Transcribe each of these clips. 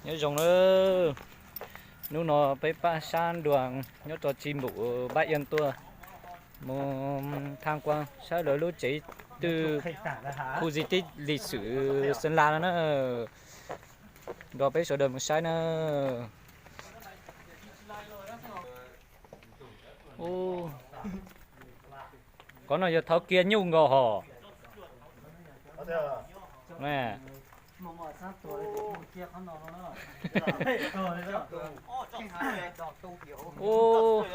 Nyob zoo na, hnub no peb pab sab nruas nyob rau Tsis Npum Pab Yaj tuaj mus tham quan saib lawv lub tsev twj khu di tích lịch sử Sơn La no na, nrog peb sawv daws mus saib na. Ub, qhov no yog thov kiag nyuj nkaus hos. Ub,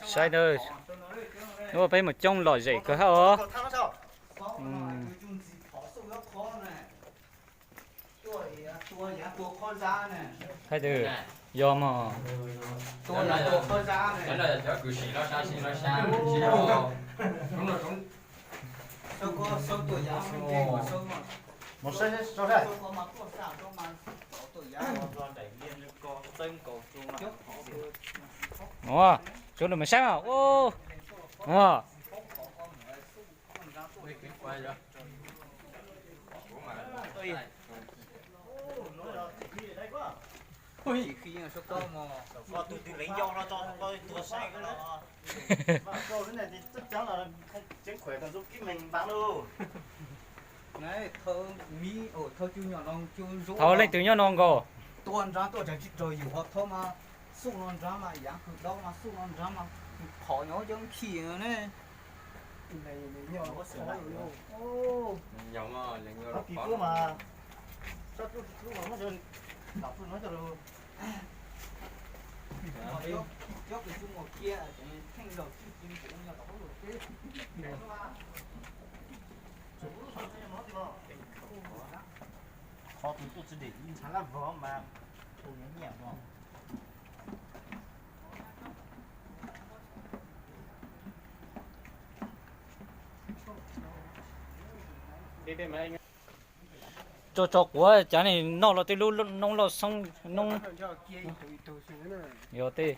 saib na, hnub peb mus coob lom zem kawg hab os. Hais tias yog mog. Ua, sawv daws mus saib mas. Ua, ua. Thaum leej twg nyob no nkaus? Tua nrad tuaj tseem tsis raug yus ho thaub mas, xuj no nrad mas yav kws daub mas xuj no nrad mas, qhov nyob coob chim ne. Qhov tus tuaj tsis dim ib ntshav lab vog mas tus nyiam nyiam no. Tso tso quav cas ne, noj los tej lub noob loj xoob noob. Yog tej.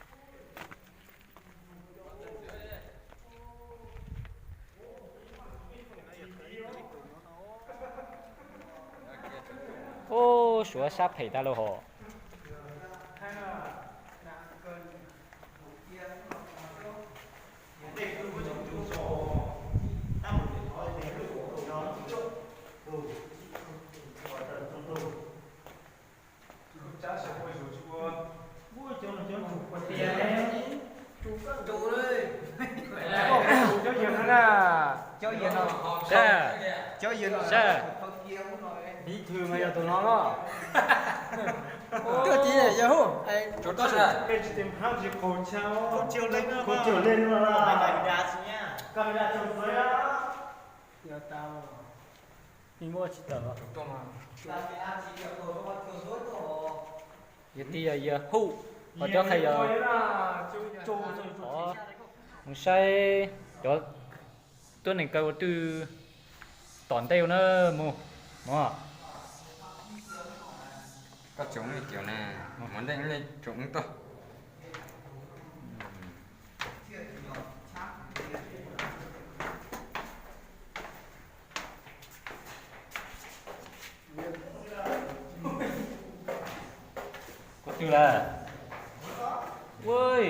Ub, suav sab phem tag lauj hos. Cov yawg no na. Cov yawg no. Sab. Bí thư mas yog tus no los. Tuaj tiv yawg hu. Peb tsis tes phab tsis qaug chao. Kuv cog leej no. Camera tsaug txawv. Yog tau. Muaj tsis tawm. Yog tij yog yawg hu, ho cov qhia yog mus saib cov tuab neeg kaw ua twj tom ntej na mus. Koj tsoom nej cov na, muaj ntej nej tsoom tuaj. Qhov twg lawm? Ui.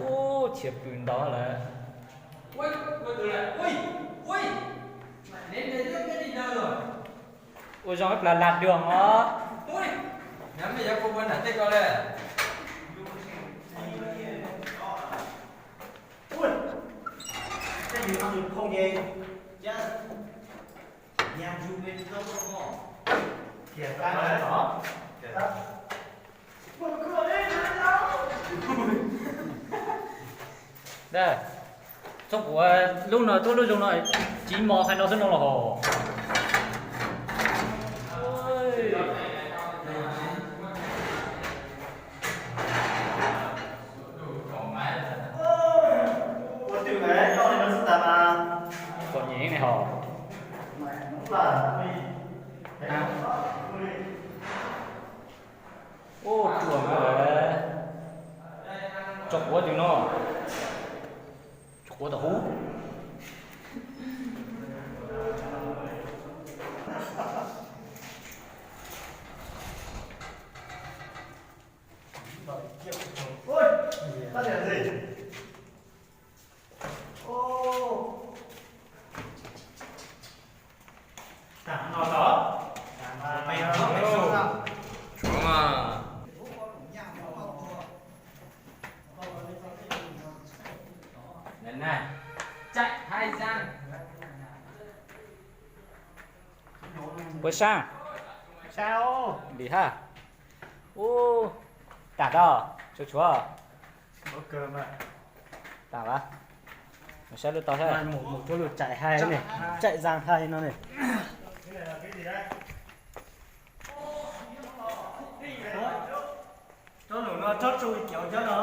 Ub, txhia pw ntau lawm. Ua zoo ib plag lag duag os. Txhob kuv lub no tuaj lub zoo no, tsis mos hais no xwb no los hos. Tso quav twg no? Tso quav tau hub. Puas sab? Lim hab. Ub, tam tau, tshuav tshuav. Tam las. Saib lub tau sab. Tsaim zaj hais no ne. Tsob lus no tsob tsu cov cov no.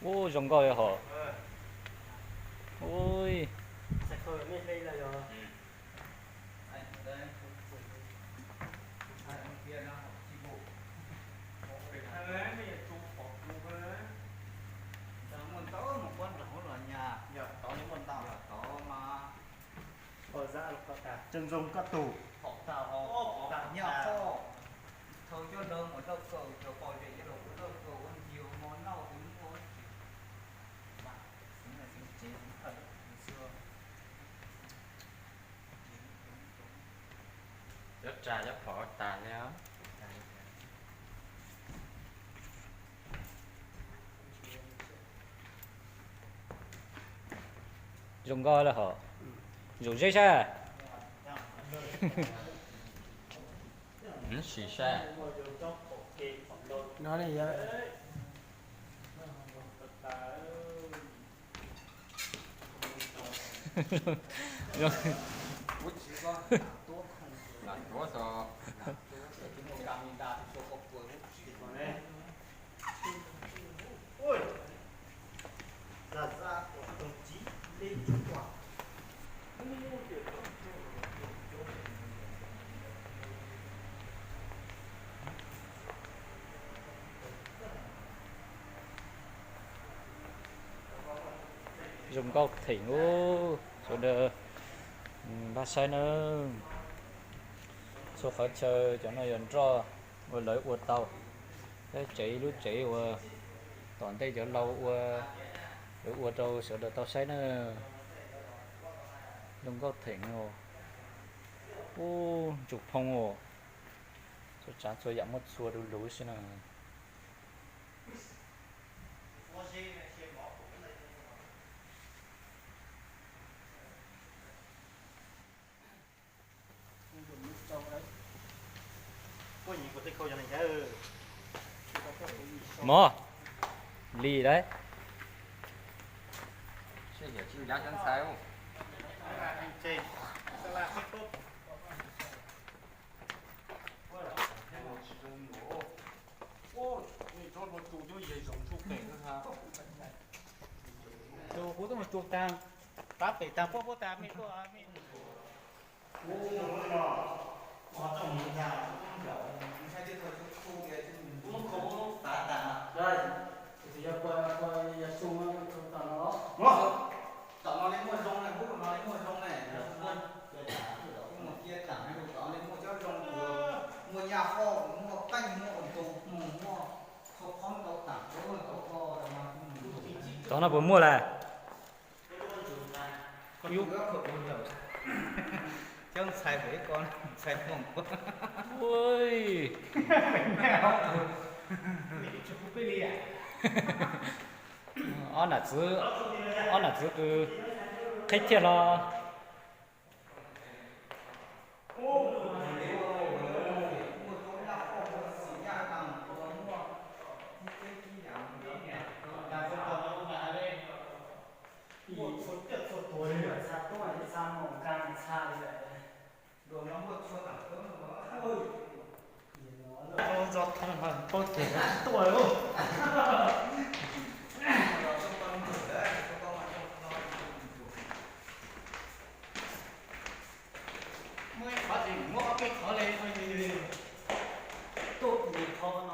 Ub, zoo nkauj li hos. Ui. Muaj ntau mus puab nram hauv los nyag, yog tod li muaj ntau, yog tod mas. Tso ntsoog koj tug, pom tag ho pom tag nyaj ho. Thaum coj lawv mus lauj kaub, cov pom zem coj lawv mus lauj kaub ua ncig ua mov noj twb muaj tsis. Xeev tsev xeev thawj xwb. Cov ras cov phom tag li. Zoo nkauj lawm hos. Zoo zeb sab. Sim saib. Zoo nkauj theem ub, sawv daws pab saib nawb. Txhua qhov chaw cov no yog nroj uas lawv ua tau, thiab tsev lub tsev uas tom ntej cov laus ua, lawv ua rau sawv daws tau saib na. Zoo nkauj theem os. Ub, ntsuj phooj os. Txhua tsav txhua yam muaj txhua du lug xwb na. Mov li lauj. Tus kuv tuaj mus tsuag tag, pab pem tag puab puab tag mej tuaj mej. Tom no li muaj zoo na, hub no li muaj zoo na. Mus cia tam, tom no li muaj cov zoo, muaj yaj foj, muaj qeej, muaj tus mus, muaj qhov qhov ntau tam, tau ko. Tom no puas muaj lawm? Coob ntxhais pem ib ko, ntxhais Hmoob. Ui. Ob nam txwv, ob nam txwv kws qhib thiaj los. Nco thoob mas paub tias tsis tuaj lawm. Muab ib qhov ces muab ob peb qhov li, tuaj kuv qhov no.